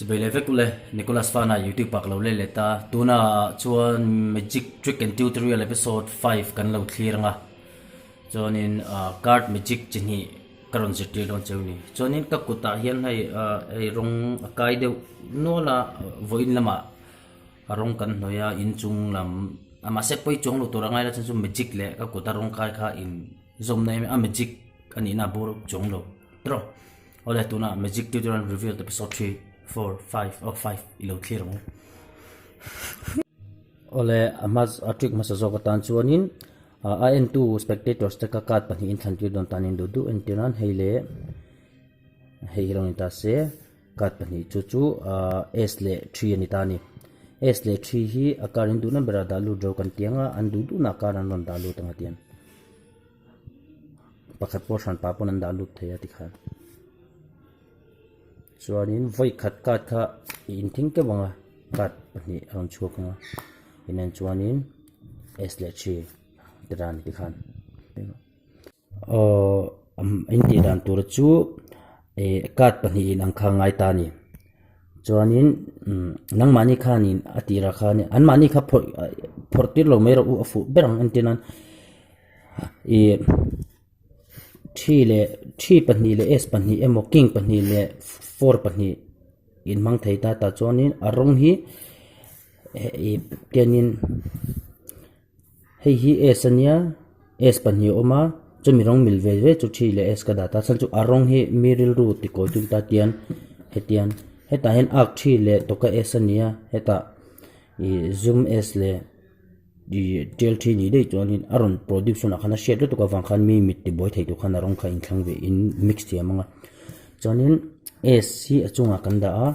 Chibai leh vek ule, Nicholas Fana YouTube ah ka lo let let a, tunah chuan Magic Trick and Tutorial Episode 5 kan lo thlir ang a, chuanin card magic chi hnih ka rawn zirtir dawn cheu ni. Chuanin ka kutah hian hei hei rawng a kai deuh nual a, vawiin lamah a rawng kan hnawih a, inchung lam a mahse pawi chuang lo tur a ngai la chuan chu magic leh ka kuta rawng kai kha in zawmna em em a, magic a nihna a bur chuang lo tiraw. Awle tuna magic tutorial revealed episode 3, 4, 5 oh 5 i lo thlir ang u. Awle a hma a trick hmasa zawk atan chuanin a entu spectators te kha card pahnihin thlan tir dawn tan in duh duh entir nan hei leh hei hi lo ni ta se card pahnih chu chu S leh 3 a ni ta a ni. S leh 3 hi a card in duhna berah dah lut ro kan ti ang a an duh duhna card an rawn dah lut ang a tiang. Pakhat pawh hran pah pawn an dah lut thei a tikhan. Chuanin vawi khat card kha i inthing keuh ang a, card pahnih a rawn chhuak ang a, inah chuanin S leh G ti ran tikhan. Aww in tih dan tur chu ih card pahnih in ang kha a ngai ta a ni. Chuanin nangmahni khanin a tirah khan anmahni kha phawrh phawrh tir lo mai rawh u a fuh ber ang entir nan. Ih thi leh thi pahnih leh s pahnih emaw king pahnih leh four pahnih inhmang thei ta tah chuanin a rawng hi ih tiangin hei hi s ania s pahnih a awm a chumi rawng mil ve ve chu thi leh s ka dah ta chhan chu a rawng hi mi rilru ti kawi tum ta tian hetiang hetah hian arc thi leh tawka s ania hetah ih zum s leh. Ih tel thi ni daih chuanin a rawn production ah khan a hriat lutuk avang khan mi mit tibuai thei tur khan a rawng kha inthlang ve in mix thiam ang a chuanin s hi a chungah kan dah a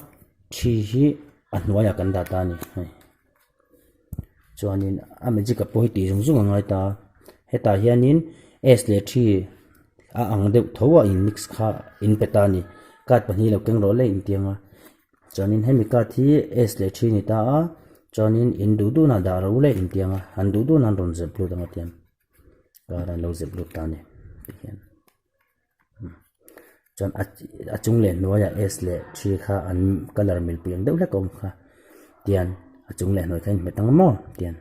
thi hi a hnuaiah kan dah ta a ni hei chuanin a magic ah pawh hi tih zung zung a ngai ta a hetah hianin s leh thi a ang deuh tho a in mix kha in pe ta a ni card pahnih lo keng rawh le intiang a. Chuanin hemi card hi S leh thi a ni ta a, chuanin in duh duhna dah ro leh intiang a, an duh duhna an rawn zep lut ang a tiang card an lo zep lut ta a ni tihian chuan a a chung leh hnuaiah S leh thi kha an colour mil pui ang deuh hlek a awm kha tian a chung leh hnuai kha a inhmet ang maw tian.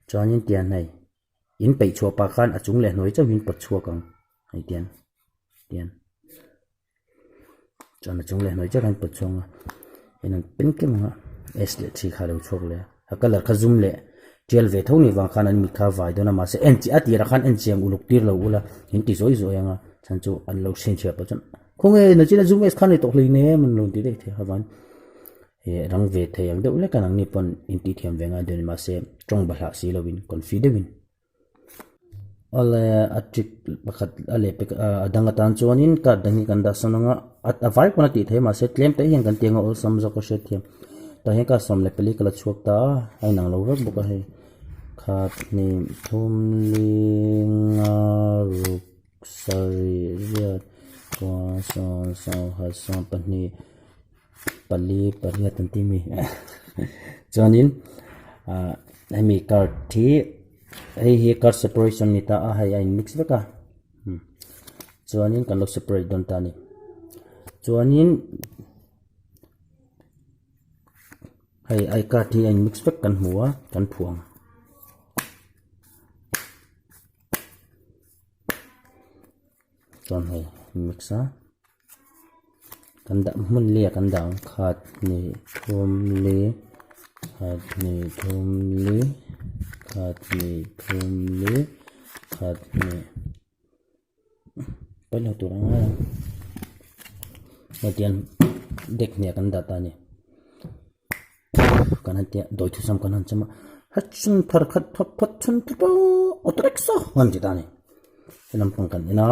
Chuanin tian hei in peih chhuah pah khan a chung leh hnuai chauhin pawt chhuak ang hei tian tian chuan a chung leh hnuai chauh hian pawt chhuak ang a in an pen kem ang a s leh thi kha a lo chhuak leh a a colour kha zum leh tial ve tho ni vang khan an mit kha a vai dawn a mahse en chi a tirah khan en chiang uluk tir lo ula in ti zawi zawi ang a chhan chu an lo chhinchhiah pawh chuan khawnge nachin a zum s kha a ni tawh hlei nem an lo ti daih thei a avangin. Ih rang ve thei ang deuh lek a nangni pawn intih thiam ve ngai dawn mahse tawng bahlah si lovin confi deuhin awle a trick pakhat a leh pek a dang atan chuanin card dang hi kan dah sawn ang a a vai pawn a tih theih mahse tlem te hian kan tiang a awlsam zawk a hriat thiam tah hian card 14 ka la chhuak ta a a inang lo vek bawk a hei khat hnih thum li nga ruk sarih riat kua sawm sawmkhat sawmpahnih. Pali pariat an ti mi chuanin ah hemi card hi hei hi card separation ni ta a hei a in mix vek a chuanin kan lo separate dawn ta a ni chuanin hei ai card hi a in mix vek kan hmu a kan phuah ang. Chuan hei mix a. Kan dah hmun li ah kan dah ang khat hnih thum li khat hnih thum li khat hnih thum li khat hnih pawi lo tur ang ngai ang hetiang deck hnih ah kan dah ta a ni kan han tia dawi thusam kan han cham a hachhun thar khat thawk phawt chhun thu pawh auto rickshaw an ti ta a ni he lampang kan en a.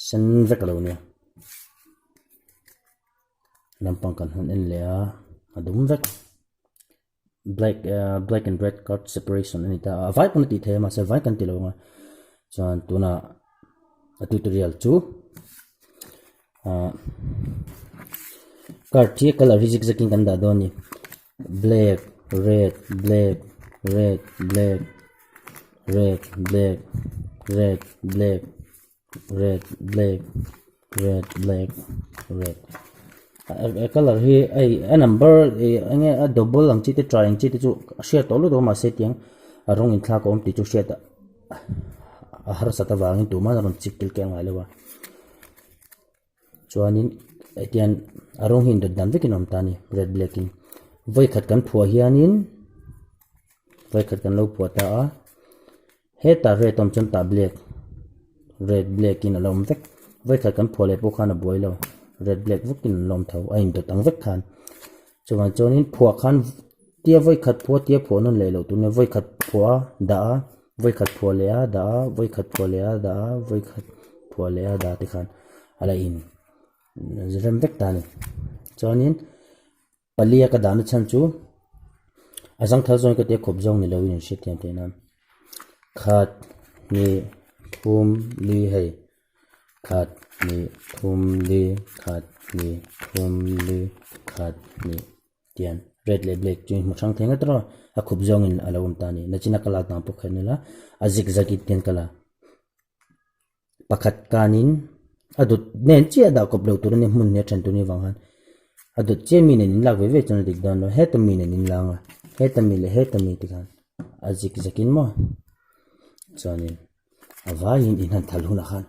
Sen vek a lo nia lampang kan han en leh a a dum vek black ah black and red card separation a ni ta a a vai pawn a tih theih a mahse vai kan ti lo ang a chuan tunah a tutorial chu ah card hi colour hi zig zag in kan dah dawn a ni black red black red black. Red black red black red black. Red black red a colour hi hei a number ih eng nge a double ang chi te tri ang chi te chu a hriat tawh lutuk a mahse tiang a rawng inthlak a awm tih chu hriat a harsat avangin tumah a rawn chik tel keh ngai lo a chuanin hetiang a rawng hi indawt dan vekin a awm ta a ni red black in vawikhat kan phuah hianin vawikhat kan lo phuah ta a. Hetah red awm chuan tah black red black in a lo awm vek vawikhat kan phuah leh pawh khan a buai lo red black vek in an lo awm tho a indawt ang vek khan chuvang chuanin phuah khan tia vawikhat phuah tia phuah nawn leh loh tur nia vawikhat phuah a dah a vawikhat phuah leh a dah a vawikhat phuah leh a dah a vawikhat phuah leh a dah te khan a la in rem vek ta a ni chuanin. Palia ka dahna chhan chu a zangthal zawng ka tia khawp zawng ni loin an hriat thiam theih nan khat hnih thum li hei khat hnih thum li khat hnih thum li khat hnih tian red leh black chu in hmu hrang thei ngat rawh a khup zawngin a lo awm ta a ni nachina ka lak dan pawh kha nila a zig zag in tian ka la. Pakhat kanin a dawt nen chiah a dah kawp loh tur a nia hmun hi a then tur a nih avang khan a dawt chiah mi nen in lak ve ve chuan a dik dawn lo heta mi nen in lang a heta mi leh heta mi te khan a zik zak in maw chuanin a vaiin in han thal hunah khan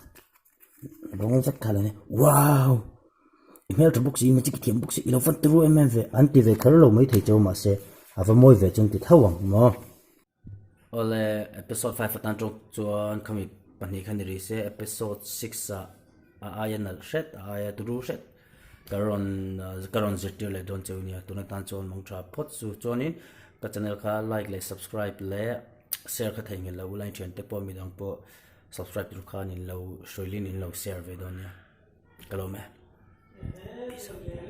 rawng vek kha a lo nia wow i hmeltha bawk si magic i thiam bawk si i lo va turu em em ve an ti ve kher lo maithei chauh mahse a va mawi ve chuan ti tho ang maw. Awle episode 5 atan tawng chuan khami pahnih kha ni rih se episode 6 ah a aia nalh hret a aia turu hret ka rawn ka rawn zirtir leh dawn cheu nia tun atan chuan mawng tha phawt chu chuanin ka channel kha like leh subscribe leh share kha theihnghilh loh ula in thiante pawh midang pawh subscribe tur khan in lo hruailin in lo share ve dawn nia ka lawm e peace out.